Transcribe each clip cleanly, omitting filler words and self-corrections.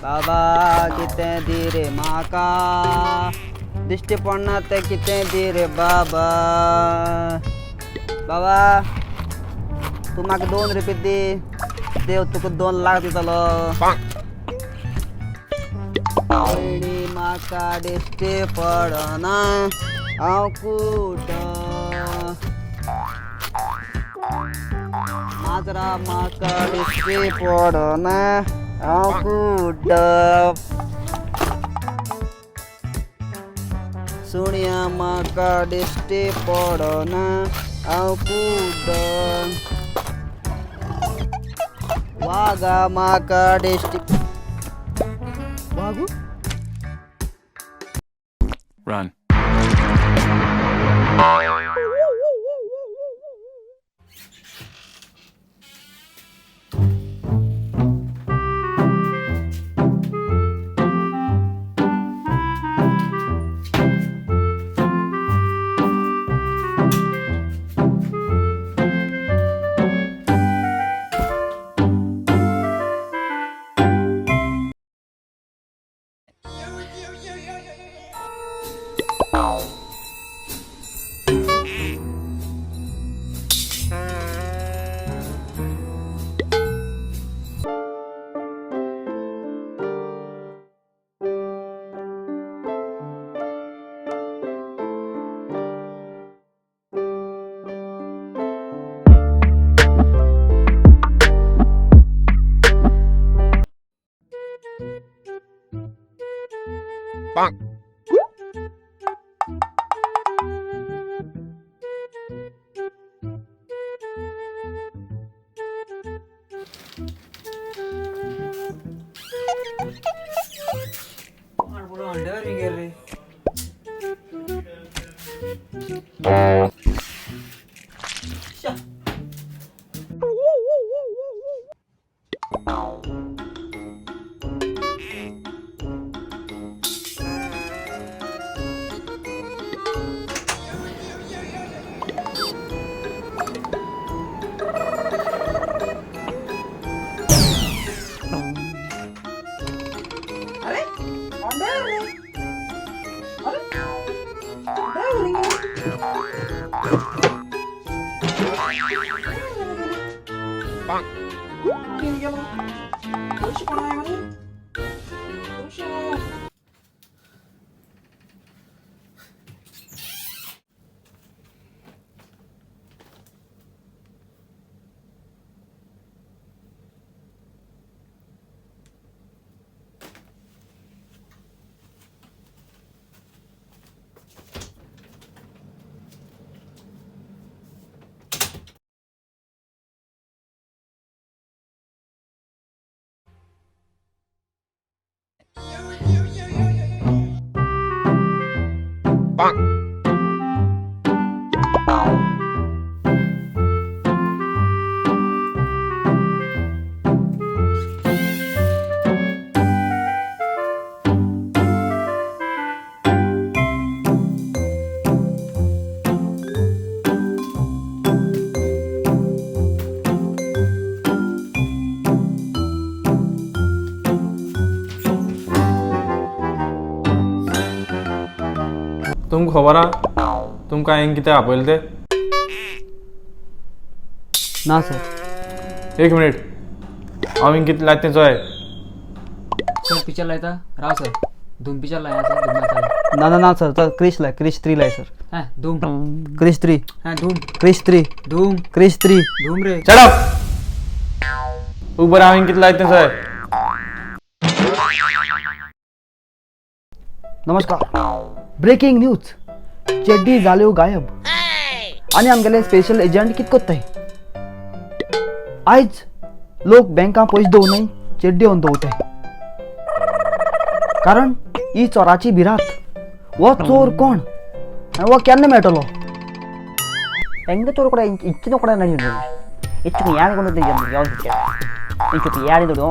बाबा कितें दी रे म्हाका, दिश्टी पडना तें कितें दी रे बाबा. बाबा तूं म्हाका 2 रुपये दी, देव तुका 2 लाख दितलो. पयलीं म्हाका दिश्टी पडना हांव कुड्डो, माजरा म्हाका दिश्टी पडना हांव कुड्डो, सुण्या म्हाका दिश्टी पडना हांव कुड्डो, वागा म्हाका दिश्टी वागू. Run. तुमकां खबर आहा तुमकां हांवें कितें आपयलें तें? ना सर. एक मिनीट, हांवें कितें लायता तें चोय. सर पिक्चर लायता राव सर, धूम पिक्चर लाया सर, धूम लायता. ना ना ना सर, चल क्रिश लाय, क्रिश 3 लाय सर. हां धूम, क्रिश 3, हां धूम, क्रिश 3, धूम, क्रिश 3, धूम रे. Shut up. तुका बरें हांवें कितें लायता तें चोय. नमस्कार, ब्रेकिंग न्यूज, चेड्डी जाल्यो गायब आनी आमगेले स्पेशल एजंट कित कोत्ताय. आयज लोक बँकां पयशे दवरनाय, चेड्डी व्हरून दवरताय, कारण ही चोराची भिरांत. हो चोर कोण आनी हो केन्ना मेळटलो? ಹೆಂಗೆ ಚೋರು ಕೂಡ ಇಚ್ಚಿನ ಕೂಡ ನಡೆಯುವುದು ಹೆಚ್ಚು ಯಾರು ಕೊಂಡು ಯಾರಿದ್ರು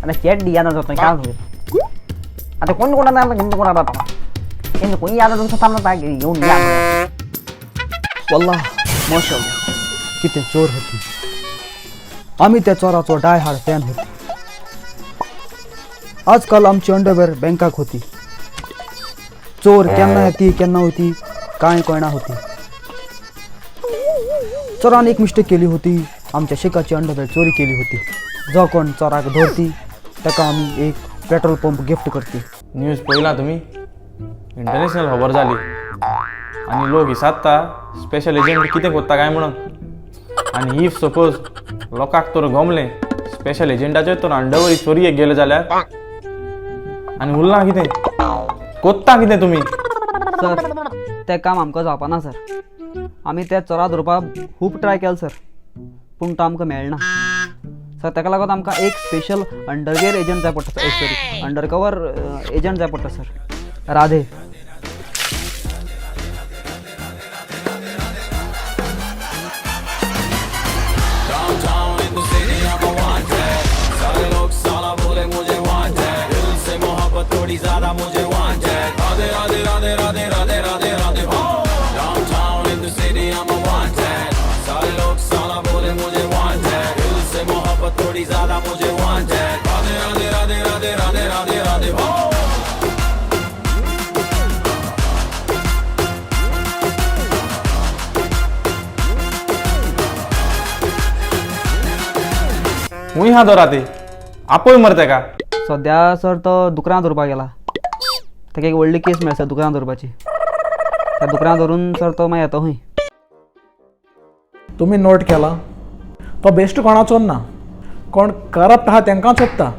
அந்த చెడ్డి ಯಾರು ಅದು ಕೊಂಡು ಕೂಡ ಹಿಂದೆ ಕೂಡ ಎಂದು ಯಾರು वल्लाह माशाअल्लाह कितें चोर होती. आमी त्या चोराचो डाय हार्ड फॅन होती. आजकाल आमची अंडरवेअर बँकाक होती. चोर केन्ना येती केन्ना वयती कांय कळना होती. चोरान एक मिस्टेक केली होती, आमच्या शेकाची अंडरवेअर चोरी केली होती. जो कोण चोराक धरती ताका आमी एक पेट्रोल पंप गिफ्ट करती. न्यूज पळयला तुमी? इंटरनॅशनल खबर जाली आनी लोक विसारता स्पेशल एजंट कितें कोत्ता काय म्हणून. आनी if suppose लोकांक तर गमलें स्पेशल एजंटाचेर तर अंडरवेअर चोरयेक गेले जाल्यार आनी उरलां कितें? कोत्ता कितें तुमी? सर तें काम आमकां जावपाना सर. आमी त्या चोरा धरपाक खूब ट्राय केलो सर, पूण तो आमकां मेळना सर. ताका लागून आमकां एक स्पेशल अंडरवेअर एजंट जाय पडटा सर, सॉरी अंडरकवर एजंट जाय पडटा सर. राधे. खूंय आहा तो राती? आपय मरे तेका. सद्या सर तो दुकरां धरपाक गेला. ताका एक व्हडली केस मेळ्ळी सर दुकरां धरपाची. त्या दुकरां धरून सर तो मागीर येता खंय. तुमी नोट केला तो बेश्ट कोणाचो ना, कोण करप्ट आहा तांकां सोदता.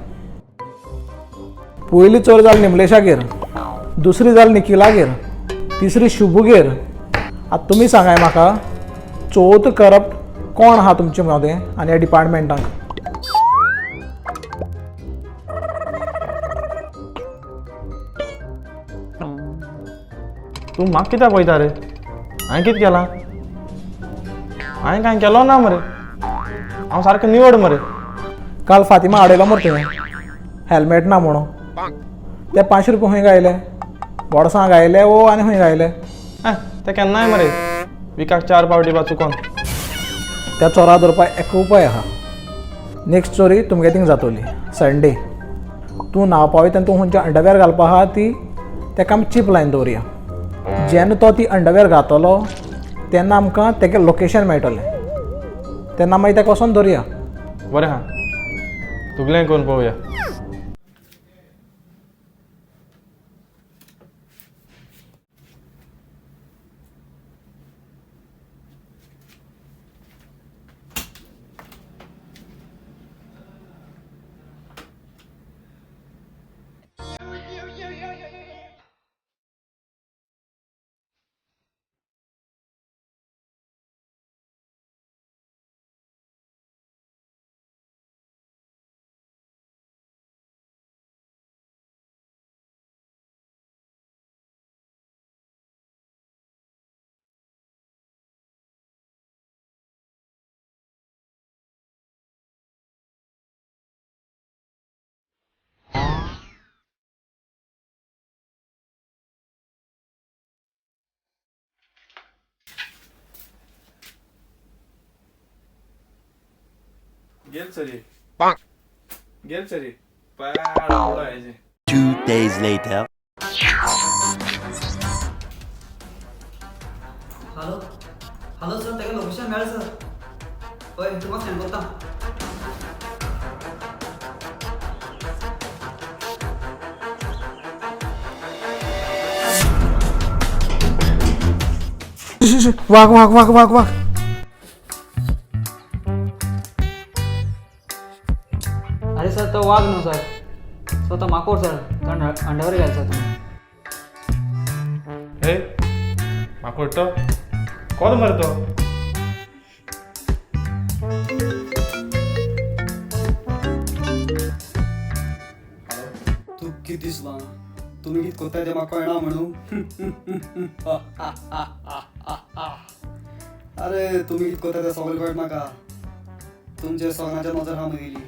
पयली चोर जाली निमलेशागेर, दुसरी जाली निखिलागेर, तिसरी शुभूगेर. आतां तुमी सांगाय म्हाका चवथ करप्ट कोण आहा तुमचे मदें आनी ह्या डिपार्टमेंटाक? तूं म्हाका कित्याक पळयता रे? हांवें कितें केलां? हांवें कांय केलो ना मरे. हांव सारको निवड मरे. काल फातिमा आडयलो मरे तुवें हेल्मेट ना म्हणून. ते 500 रुपया खंय गायले? बोडसां गायले वो आनी खंय गायले? ते केन्नाय मरे विकाक 4 पावटी बा चुकोन. त्या चोरा धरपाक एक उपाय आहा. नेक्स्ट चोरी तुमगे थिंग जातोली संडे. तूं न्हांवपा वयता आनी तूं खंयच्या अंडरवेअर घालपा आहा ती तेका आमी चीप लायन दवरया. जेन्ना तो ती अंडरवेअर घातलो तेन्ना आमकां तेगे लोकेशन मेळटलें, तेन्ना मागीर तेका वचोन धरया. बरें आहा, तुगलें करून पळोवया. गेल सरी गेल सरी. 2 days later. Hello hello sir, ताका लोकेशन मेळ्ळें सर. हय तुका सेंड करता. वाग वाग वाग वाग वाग. अरे सर तो वाग न्हू सर, सर तो माकोड सर. तो अंडरवेअर घाल सर तुमी. हे माकोड तो कोण मरे तो? तूं कितें दिसलां? तुमी कितें कोत्ताय तें म्हाका कळना म्हणून? अरे तुमी कितें कोत्ताय तें सगळें कळटा म्हाका. तुमचे सगळ्यांच्या नजर आहा म्हगेली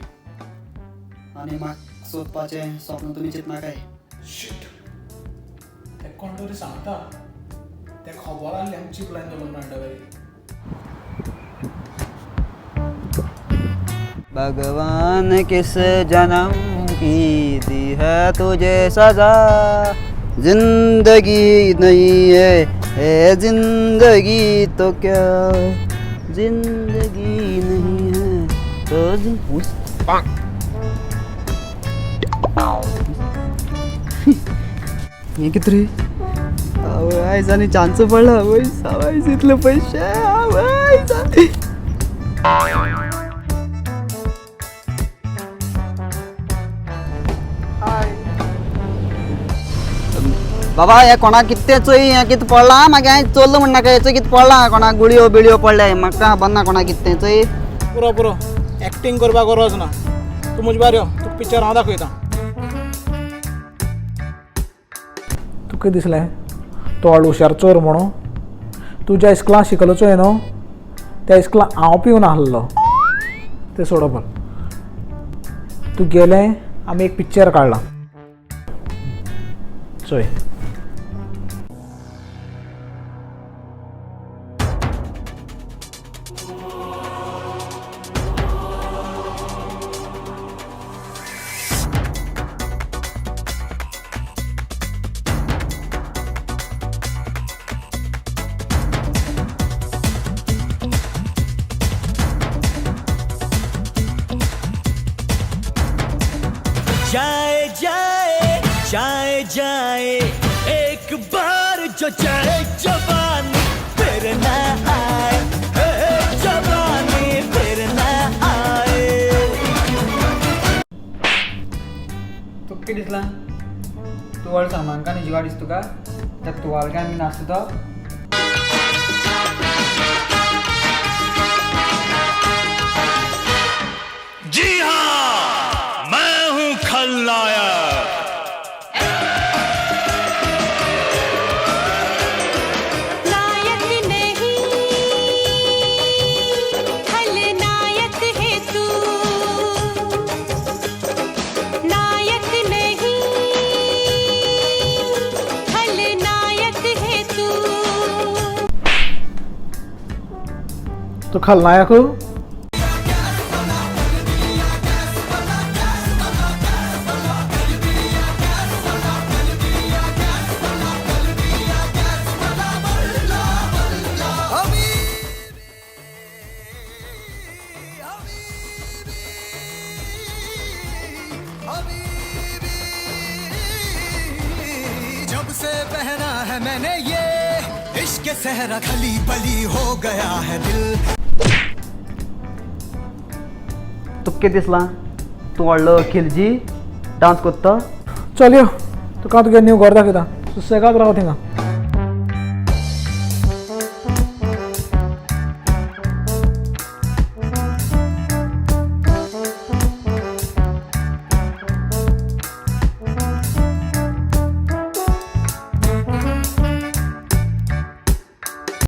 आनी म्हाका सोदपाचें स्वप्न तुमी चिंतनाकाय. तेका कोण तरी सांगता, तेका खबर आहली आमी चीप लायन दवरलो अंडरवेअर. भगवान किस जन्म की दी है तुझे सजा, जिंदगी नहीं है, है जिंदगी तो क्या, जिंदगी नहीं है तो हे कित रे? आवय आयज आनी चान्स पडला. आवय आयज इतले पयशे. आवय. बाबा हे कोणाक कितें चोय, हें कितें पडलां मागीर हांवें चोरलां म्हण नाका. हेचो कितें पडलां, कोणाक गुळयो बिळयो पडल्या म्हाका खबर ना कोणाक कितें चोय. पुरो पुरो, एक्टींग करपाक गरज ना. तूं म्हजे बार यो, तुका पिक्चर हांव दाखयता. तुका कितें दिसलें तो व्हडलो हुशार चोर म्हणून? तूं ज्या इस्कुलान शिकलो चोय न्हू, त्या इस्कुलान हांव पिवन आहलो. तें सोडप, तूं गेलें आमी एक पिक्चर काडलां चोय. जाए जाए जाए जाए, एक बार जो जाए जवानी फिर ना आए, हे जवानी फिर ना आए. तुका कितें दिसलां? तूं व्हड सलमान खान जिवा दिसता तुका? त्या तुवाल काय आमी नाचता तो. जी हाँ, मैं हूँ खलनायक. नायक नहीं खलनायक है तू, नायक नहीं खलनायक है तू. तूं खलनायक? जब से पहना है मैंने ये इश्क सहरा, खली बली हो गया है दिल. तुका कितें दिसलां? तूं व्हडलो खिलजी डांस कोत्ता. चल यो, तुका हांव तुगे न्यू घर दाखयता. सुसेगाद राव थिंगा.